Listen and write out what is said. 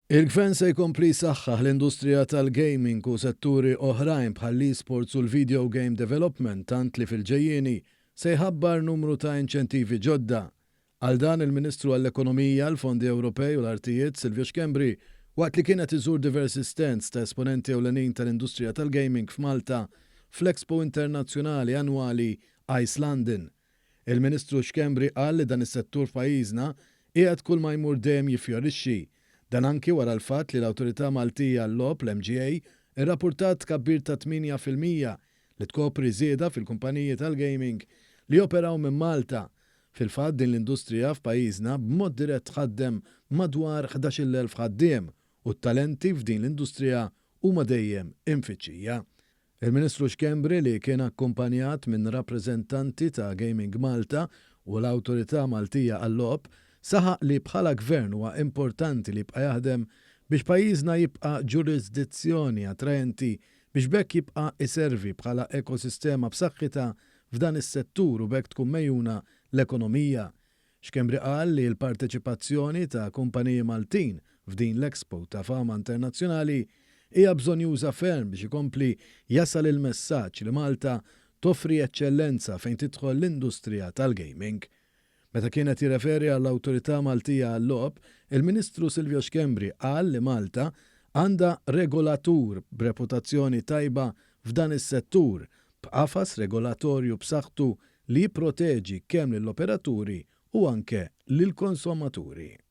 Il-Gvern se jkompli jsaħħaħ l-industrija tal-gaming u setturi oħrajn bħall-esports u l-video game development tant li fil-ġejjieni se jħabbar numru ta' inċentivi ġodda. Qal dan il-Ministru għall-Ekonomija, l-Fondi Ewropej u l-Artijiet, Silvio Schembri, waqt li kien qed iżur diversi stands ta' esponenti ewlenin tal-industrija tal-gaming f'Malta fl-Expo Internazzjonali annwali Ice London. Il-Ministru Schembri qal li dan is-settur f'pajjiżna qiegħed kull ma jmur dejjem jiffjorixxi. Dan anki wara l-fatt li l-Awtorità Maltija għal-Logħob, l-MGA, irrappurtat tkabbir ta' 8% li tkopri żieda fil-kumpaniji tal-gaming li joperaw minn Malta. Fil-fatt din l-industrija f'pajjiżna b'mod dirett tħaddem madwar 11,000 ħaddiem u t-talenti f'din l-industrija huma dejjem imfittxija. Il-Ministru Schembri li kien akkumpanjat minn rappreżentanti ta' Gaming Malta u l-Awtorità Maltija għal-Logħob, saħaq li bħala Gvern huwa importanti li jibqa' jaħdem biex pajjiżna jibqa' ġurisdizzjoni attraenti biex b'hekk jibqa' iservi bħala ekosistema b'saħħitha f'dan is-settur u b'hekk tkun megħjuna l-ekonomija. Schembri qal li l-parteċipazzjoni ta' kumpaniji Maltin f'din l-Expo ta' fama internazzjonali hija bżonnjuża ferm biex ikompli jasal il-messaġġ li Malta toffri eċċellenza fejn tidħol l-industrija tal-gaming. Meta kien qed jirreferi għall-Awtorità Maltija għal-Logħob, il-Ministru Silvio Schembri qal li Malta għandha regolatur b'reputazzjoni tajba f'dan is-settur, b'qafas regolatorju b'saħħtu li jipproteġi kemm lill-operaturi u anke lill-konsumaturi.